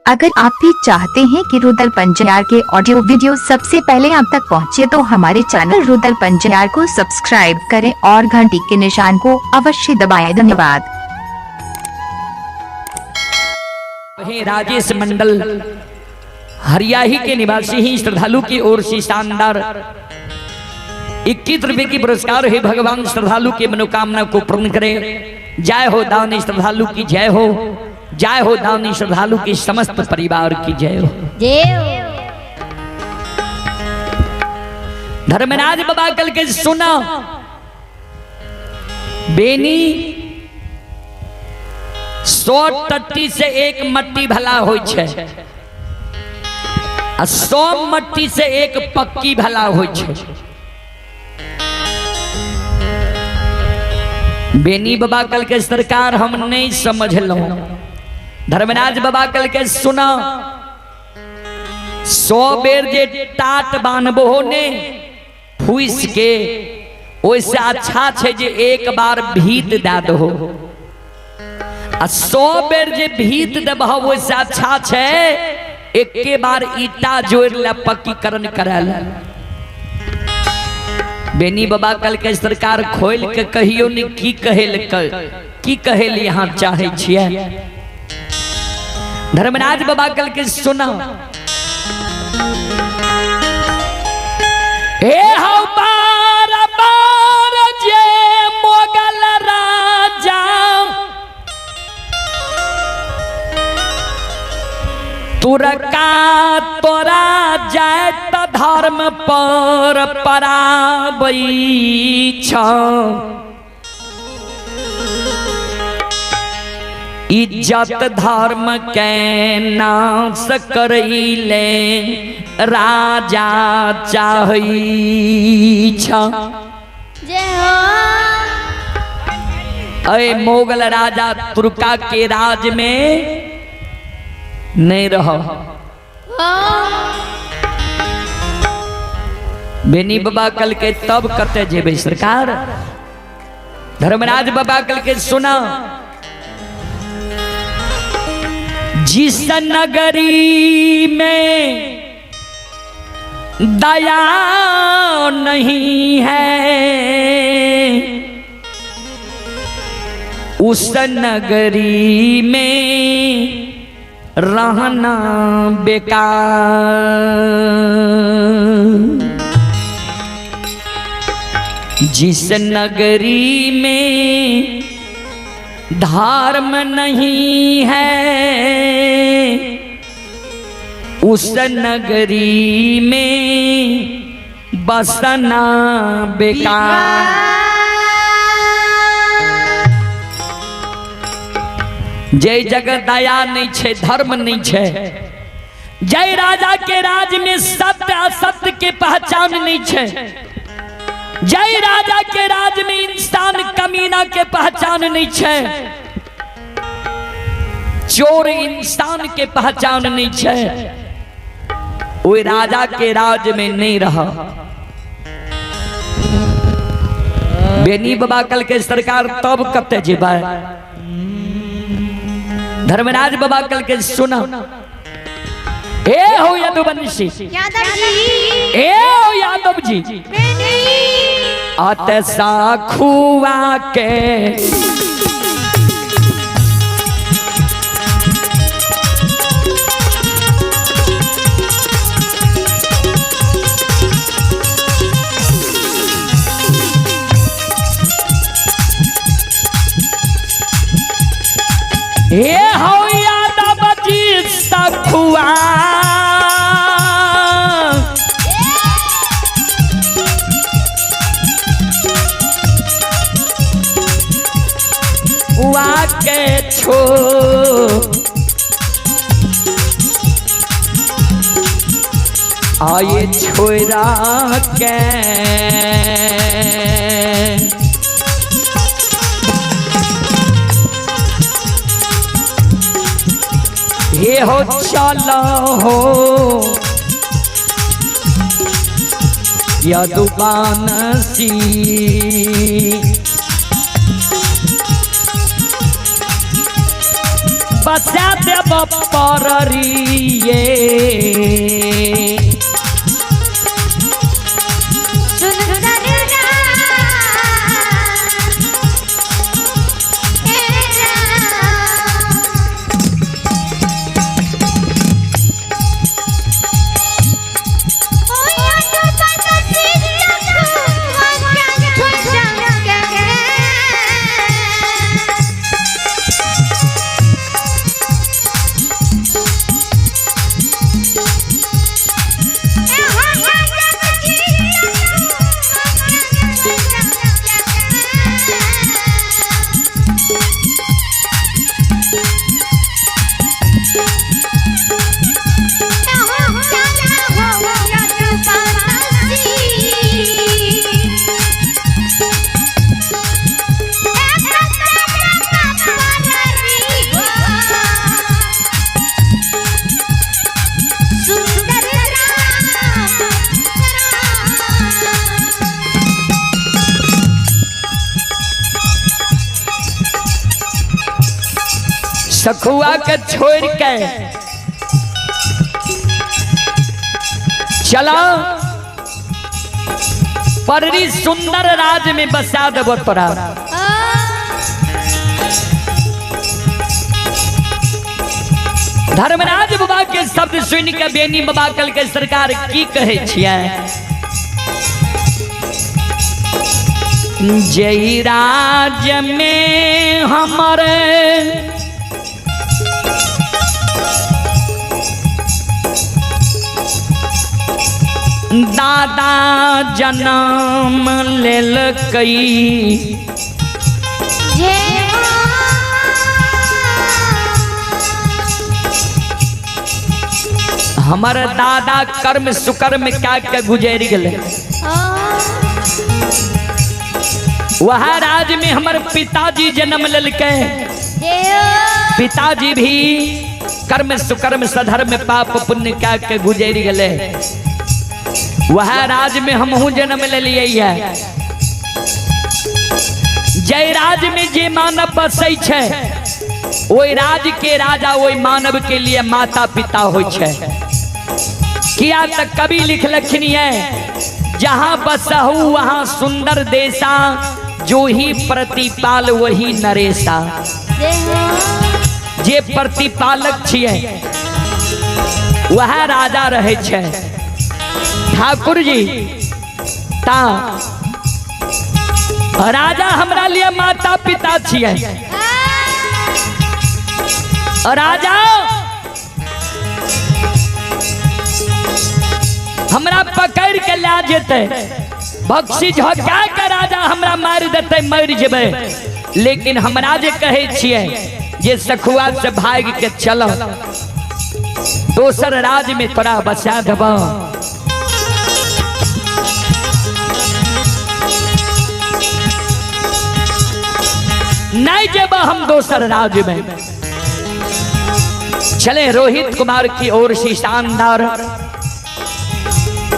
अगर आप भी चाहते हैं कि रुदल पंजियार के ऑडियो वीडियो सबसे पहले आप तक पहुंचे तो हमारे चैनल रुदल पंजियार को सब्सक्राइब करें और घंटी के निशान को अवश्य दबाएं। धन्यवाद। हे राजेश मंडल हरियाही के निवासी ही श्रद्धालु की ओर से शानदार 21 रुपए की पुरस्कार है। भगवान श्रद्धालु की मनोकामना को पूर्ण करे। जय हो दानी श्रद्धालु की जय हो, जय हो दानी श्रद्धालु की समस्त परिवार की जय हो। जय हो। धर्मराज बाबा कल के सुना बेनी 100 टट्टी से एक मट्टी भला हो छे, आ 100 मट्टी से एक पक्की भला हो छे। बेनी बाबा कल के सरकार हम नहीं समझलो। धर्मराज बाबा कल के सुना 100 बेर जे टाट बान्हबो ने फूस के, ओइसे अच्छा छे जे एक बार भीत दे दहो, आ 100 बेर जे भीत देबहो ओइसे अच्छा छे एके बार ईटा जोड़ ले पक्कीकरण करा ले। बेनी बाबा कल के सरकार खोल के कहियो ने की कहेल की कहेल यहाँ चाहे छिए। धर्मराज बाबा कल के सुना हे हौ बार बार जे मोगल राजा तुरका तोरा जात धर्म पर पराबै छ। इज्जत धर्म के नाश करैले राजा चाहै छ। जय हो। अरे मोगल राजा तुर्का के राज में नहीं रहो। बेनी बाबा कल के तब कते जेबे सरकार। धर्मराज बाबा कल के सुना जिस नगरी में दया नहीं है उस नगरी में रहना बेकार। जिस नगरी में धर्म नहीं है उस नगरी में बसना बेकार। जय जगह दया नहीं छे, धर्म नहीं छे, जय राजा के राज में सत्य असत्य के पहचान नहीं छे, जय राजा के राज में इंसान कमीना के पहचान नहीं छे, चोर इंसान के पहचान नहीं छे, वो राजा के राज में नहीं रहा। बेनी बाबा कल के सरकार तब कते जेबै। धर्मराज बाबा कल के सुना ए हो यादवंशी यादव जी, ए हो यादव जी अत साखुआ के हे हो यादव जी सखुआ के छो आए छोरा के हे हो चलो हो यदुबानसी बसा देब पररिये। सखुआ के छोड़ के चला पररी सुंदर राज में बसा देब तोरा। धर्मराज बाबा के शब्द सुन के बेनी बाबा कल के सरकार की कहे छियै, जय राज में हमरे दादा जन्म लेलकै, हमर दादा कर्म सुकर्म क्या के गुजर गए, वह राज में हमर पिताजी जन्म लेलकै, पिताजी भी कर्म सुकर्म सधर्म पाप पुण्य क्या के गुजर गए, वह राज में हमहू जन्म ले लिए है। जय राज में जे मानव बसै छै ओहि राज के राजा ओहि मानव के लिए माता पिता होइ छै। किया तक कवि लिखलखिन है, जहां बसहु वहां सुंदर देशा, जो ही प्रतिपाल वही नरेशा। जे प्रतिपालक छियै वह राजा रहे छै। ठाकुर जी ता राजा हमरा लिए माता पिता छियै, राजा हमरा पकड़ के ला जेतै, बख्शी झोंका के राजा हमरा मारि देतै, मरि जेबै, लेकिन हमरा जे कहै छियै जे सखुआ से भागि के चल दोसर राज में तोरा बचा देबऽ। नहीं जेब हम दोसर राज में। चले रोहित कुमार की ओर से शानदार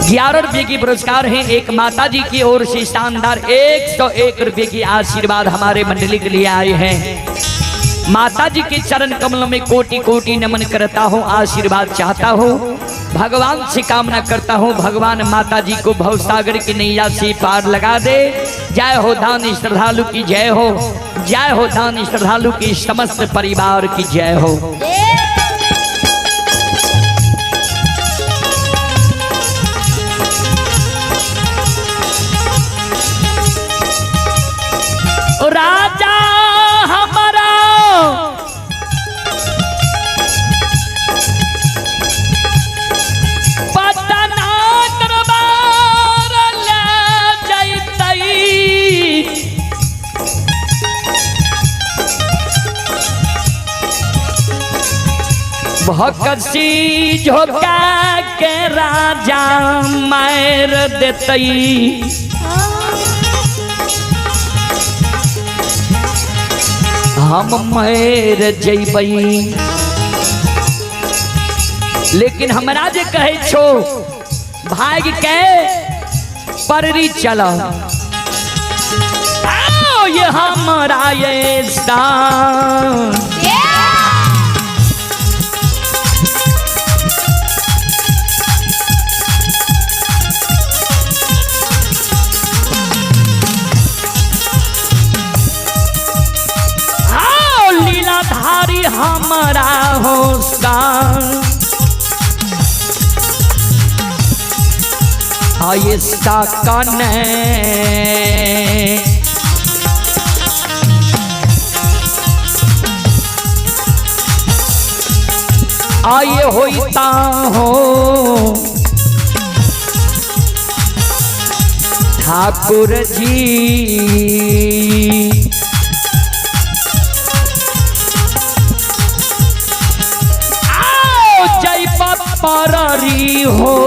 11 रुपये की पुरस्कार है। एक माता जी की ओर से शानदार 101 रुपये की आशीर्वाद हमारे मंडली के लिए आए हैं। माता जी के चरण कमलों में कोटि कोटि नमन करता हूँ, आशीर्वाद चाहता हूँ, भगवान से कामना करता हूँ भगवान माता जी को भवसागर की नैया से पार लगा दे। जय हो दानी श्रद्धालु की जय हो, जय हो दानी श्रद्धालु की समस्त परिवार की जय हो। राजा हमारा पटना दरबार ले जैतै, भकसी झोंका के राजा मार देतै। हम मर जैबै, लेकिन हमरा जे कहै छो भाग के पररी चल, ये हमारा ये स्थान। आयसा काने आये होता हो ठाकुर जी। आओ जय पपरी हो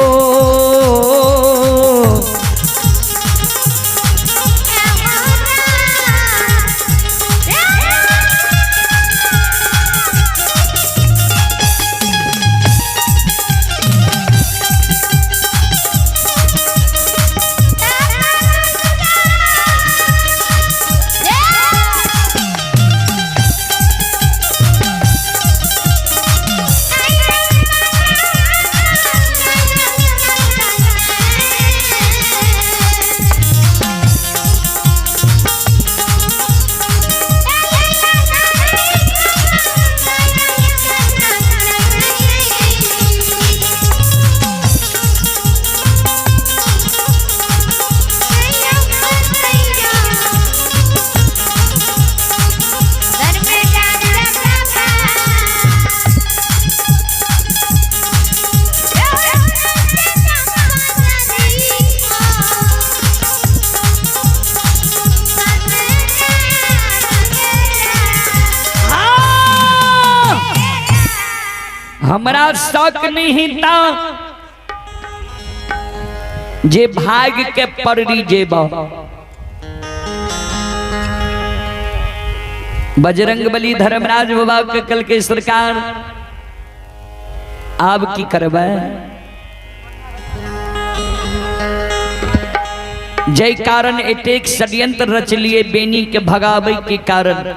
हमरा शक नहीं था जे भाग के पड़ी जेब। बजरंग बली धर्मराज बाबा के कल के सरकार आब की करबै। जय कारण एतेक षड्यंत्र रच लिए बेनी के भगावे के कारण।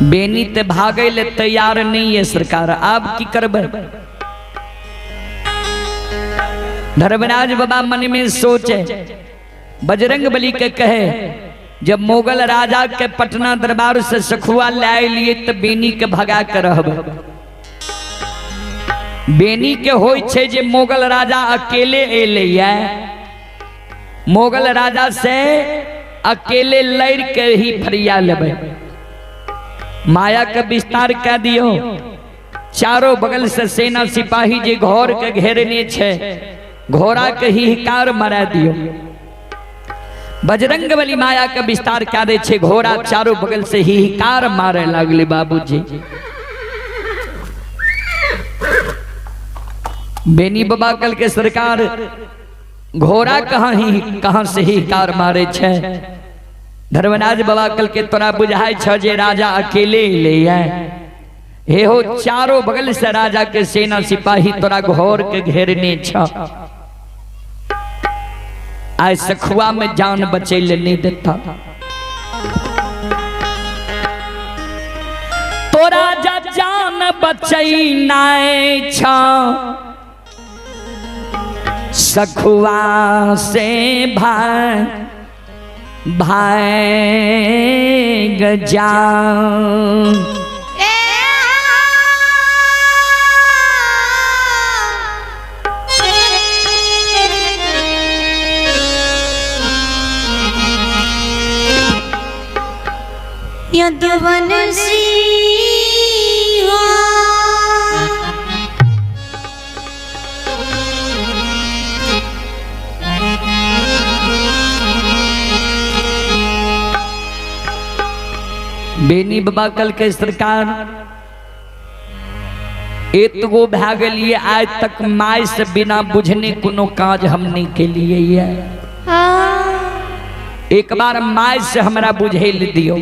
बेनी ते भागे ले तैयार नहीं है सरकार, आप की करबै। धर्मराज बाबा मन में सोचे, बजरंग बली के कहे जब मुगल राजा के पटना दरबार से सखुआ लाए लिए तो बेनी के भगा के रहब। बेनी के होई छे जे मुगल राजा अकेले एले, मुगल राजा से अकेले लड़ के ही फरिया लेबै। माया के विस्तार कर दियो, चारों बगल से सेना सिपाही जे घर के घेरने छे, घोड़ा के ही हिकार मरा दियो। बजरंग बली माया के विस्तार कर दे छे, घोड़ा चारों बगल से ही हिकार मारे लागले बाबूजी। बेनी बाबा कल के सरकार घोड़ा कहाँ ही कहाँ से ही हिकार मारे छे। धर्मराज बाबा कल के तोरा बुझाय छ जे राजा अकेले ले हे हो, चारों बगल से राजा के सेना सिपाही तोरा घोर के घेरने छ। आय सखुआ में जान बचे ले नहीं देता। तोरा जा जान बचैनाय छ सखुआ से भाई भाग जा। यदुवंशी बेनी बाबा कल के सरकार एतगो भए गेलिए आज तक my से बिना बुझने कोनो काज हम नहीं के लिए ये। एक बार my से हमरा बुझे दियो।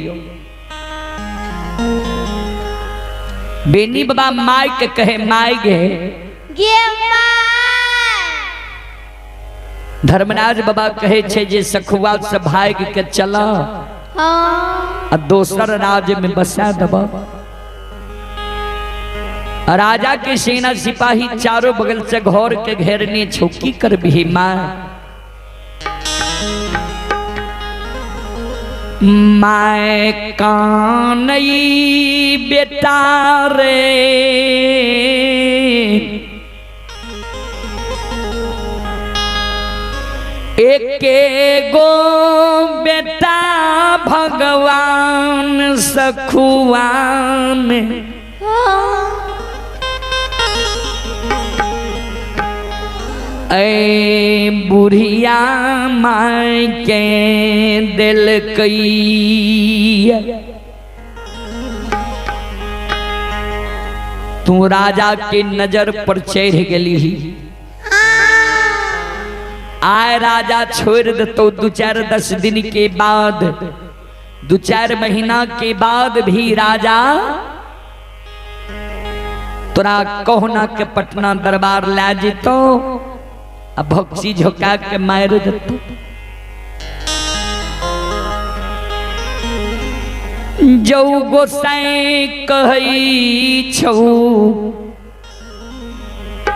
बेनी बाबा my के कहे my गे धर्मराज बाबा कहे छे जे सखुआ से भाग के चला आ दोसर राज्य में बसा दबा। राजा के सेना सिपाही चारों बगल से घर के घेरने छो, की करबी माँ। My कानई बेटा रे एके गो बेटा भगवान सखुआ में ऐ बुढ़िया माय के देलकै। तू राजा के नजर पर चढ़ गेली। आए राजा छोड़ देतो 2-4-10 दिन के बाद, 2-4 महीना के बाद भी राजा तोरा कहुना के पटना दरबार ला जेतो आ भक्सी झोंका के मार देतो। जौ गोसाई कहई छौ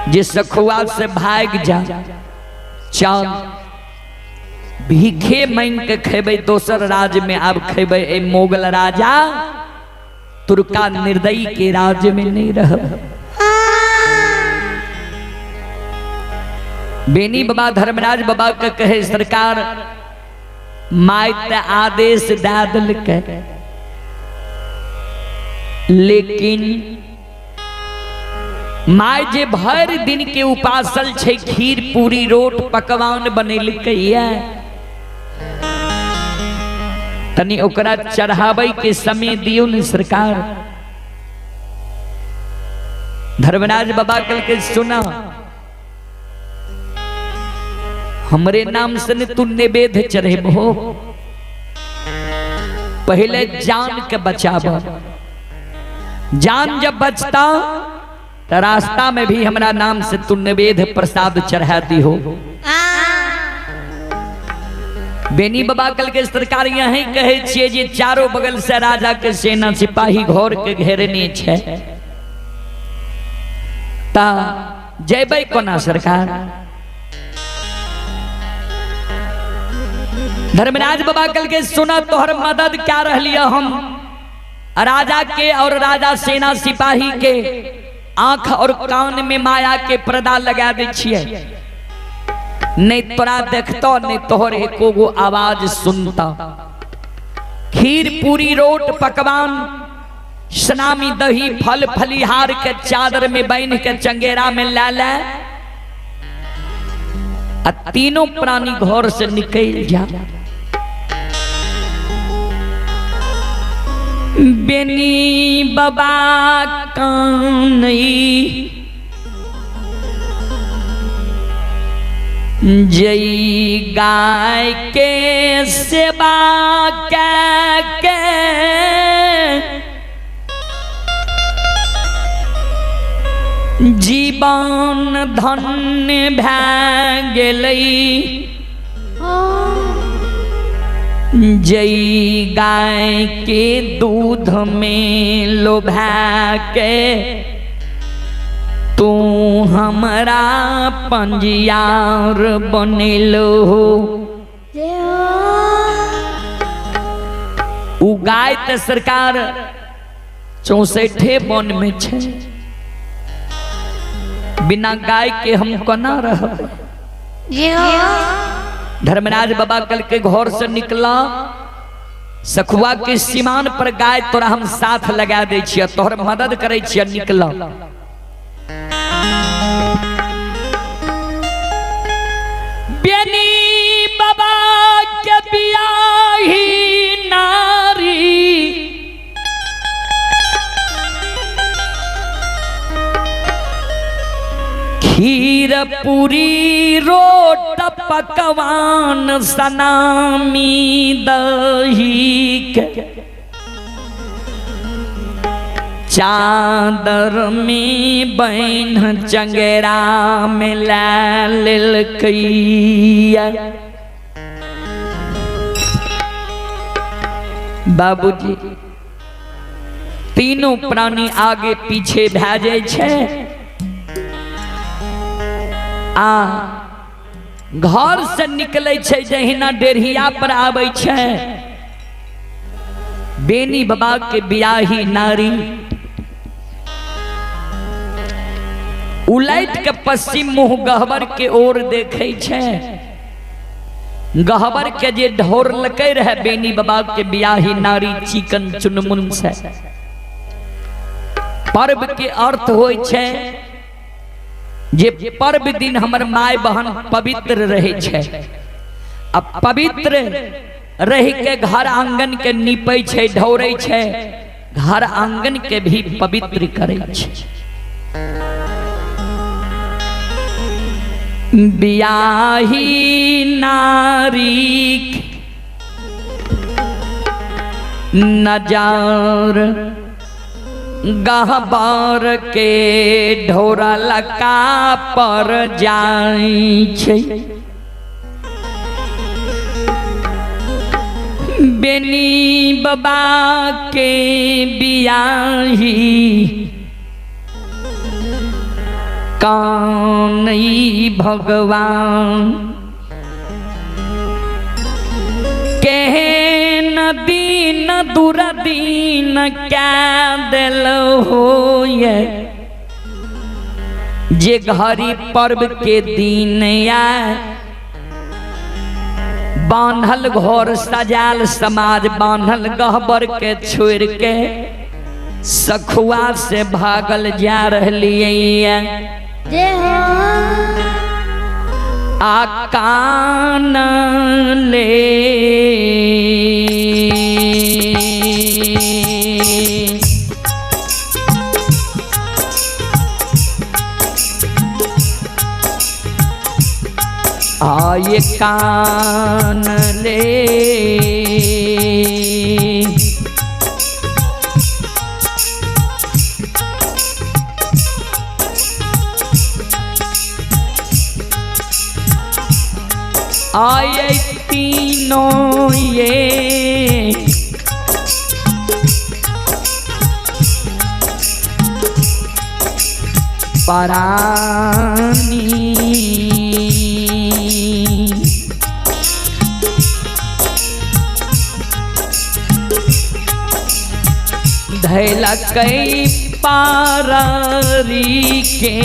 जे सखुआ से भाग जा, चल भीखे मांग के खेबै दोसर राज्य में, अब खेबै ए मुगल राजा तुर्का निर्दयी के राज्य में नहीं रह। बेनी बाबा धर्मराज बाबा के कहे सरकार माय ते आदेश दे दिलकै, लेकिन my जे भर दिन के उपासल छै खीर पूरी रोट पकवान बनेलकै तनी ओकरा चढ़ाबै के समय दियौ ने सरकार। धर्मराज बाबा कहलकै सुना हमरे नाम से ने तू नैवेद्य चढ़ेबहो, पहले जान के बचाब, जान जब बचता तो रास्ता में भी हमरा नाम से तू नैवेद्य प्रसाद चढ़ा दी हो। बेनी बाबा कल के सरकार यही कहे छियै जे चारों बगल से राजा के सेना सिपाही घर के घेरने छै, ता जेबै कोना सरकार। धर्मराज बाबा कल के सुना तोहर मदद क्या रहलिय हम राजा के और राजा सेना सिपाही के आंख और कान में माया के पर्दा लगा दे छियै, नहीं तोरा देखतो नहीं तोहर एको गो आवाज सुनता। खीर पूरी रोट पकवान सनामी दही फल फलिहार के चादर में बन के चंगेरा में ला ले आ तीनों प्राणी घर से निकल जा। बेनी बाबा कानई जई गाय के सेवा के जीवन धन्य भै गेलै, जई गाय के दूध में लोभा के तू हमरा पंजियार बनेलो। उ गाय ते सरकार 64 वन में छे, बिना गाय के हम कोना रहब। धर्मराज बाबा कल के घर से निकला सखुआ के सीमान पर गाय तोरा हम साथ लगा दे छियै, तोहर मदद करे छियै, निकला। बेनी बाबा के बियाही नारी खीर पूरी रोट पकवान सनामी दही के चादर में बहन चंगेरा में ला लेलकै। बाबूजी तीनों प्राणी आगे पीछे भै जाइ छै आ घर से निकले छै जहिना डेढ़िया पर आबै छै बेनी बाबा के बियाही नारी उलट के पश्चिम मुँह गहबर के ओर देखे छै। गहबर के जे ढोरलकै रहे बेनी बाबा के बियाही नारी चिकन चुनमुन से। पर्व के अर्थ होइ छै जे पर्व दिन हमर my बहन पवित्र रहे छै, आ पवित्र रह के घर आंगन के नीपै छै, ढोरै छै, घर आंगन के भी पवित्र करै छै। बियाही नारी नजार गहबर के ढोरा लका पर जाई छै। बेनी बाबा के बियाही कान भगवान केहन दीन दुर्दीन क्या दिल होए जे घड़ी पर्व के दिन आए। बान्हल घर सजाल समाज बान्हल गहबर के छोड़ के सखुआ से भागल जा रही। आ कान ले आये कान ले आये तीनों ये परानी धैला कई पारी के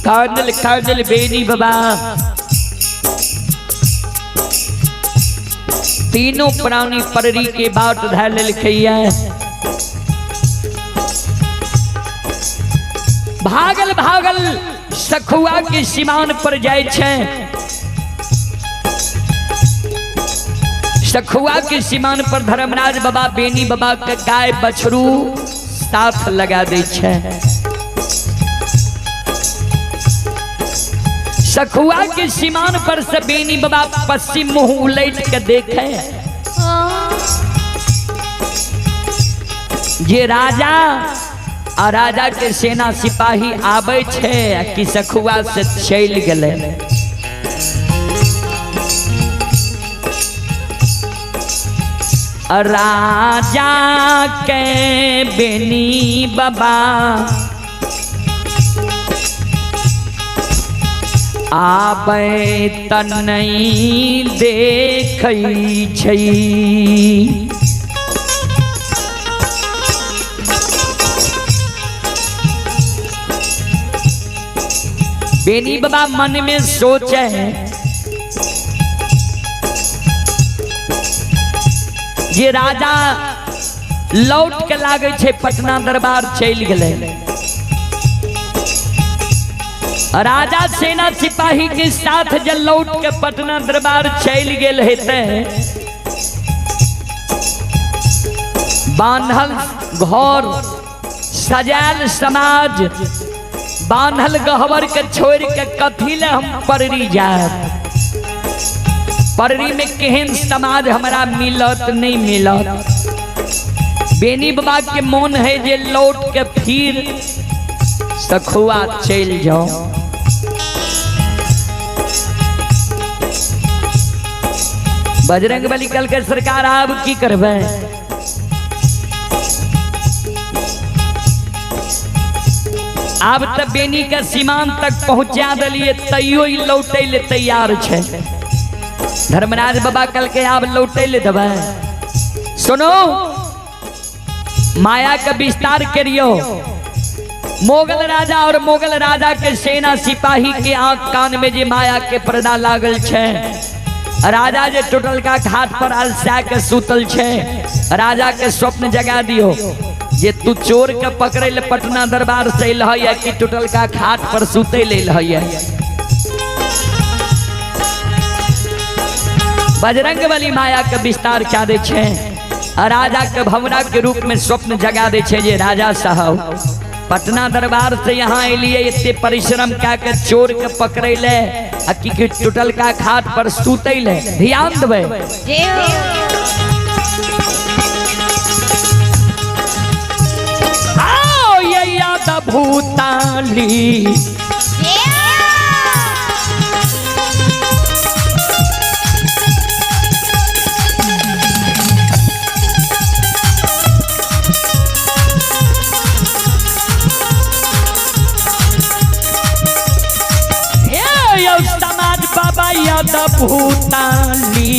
कानल कानल बेनी बाबा तीनों प्राणी पररी के बाट धैल लिखैया। भागल भागल सखुआ के सीमान पर जाय छै। सखुआ के सीमान पर धर्मराज बाबा बेनी बाबा के गाय बछरू साथ लगा दै छै। सखुआ के सीमान पर से बेनी बाबा पश्चिम मुंह उलट के देखे जे राजा आ राजा के सेना सिपाही आबै छै आ कि सखुआ से चलि गेलै। राजा के बेनी बाबा आबै त नहीं देखै छै। बेनी बाबा मन में सोचे जे राजा लौट के लागे छै पटना दरबार चलि गेलै। राजा सेना सिपाही के साथ जे लौट के पटना दरबार चलि गेल हेतै, बान्हल घर सजायल समाज बान्हल गहवर के छोड़ के कथी ले हम पररी जायब। पररी में केहन समाज हमरा मिलत नहीं मिलत। बेनी बाबा के मन है जे लौट के फिर सखुआ चल जाओ। बजरंग बली कल के सरकार आब की करबै। आब त बेनी के सीमान तक पहुंचा दिलिए तैयो ई लौटै ले तैयार छै। धर्मराज बाबा कल के आब लौटै ले देबै। सुनो माया के विस्तार करियो। मोगल राजा और मोगल राजा के सेना सिपाही के आंख कान में जे माया के पर्दा लागल छै। राजा जे टूटलका घाट पर अलसा के सुतल छै, राजा के स्वप्न जगा दियो जे तू चोर के पकड़े ले पटना दरबार से अइल है कि टूटलका घाट पर सुते ले है। बजरंग बली माया के विस्तार क्या दे छै, राजा के भवरा के रूप में स्वप्न जगा दे छै जे राजा साहब पटना दरबार से यहाँ अलिए इतने परिश्रम क्या के चोर के पकड़े ले आ कि टूटलका घाट पर सुते ले। ध्यान देबै। आओ ये याद भूताली समाज बाबा याद भूताली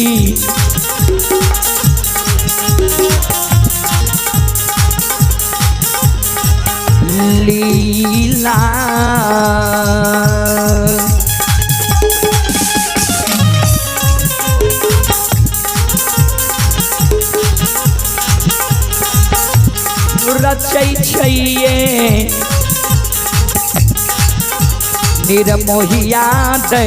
लीला रचै छैये निर्मोहिया दे।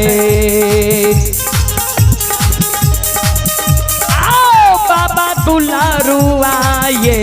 आओ बाबा दुलारुआ ये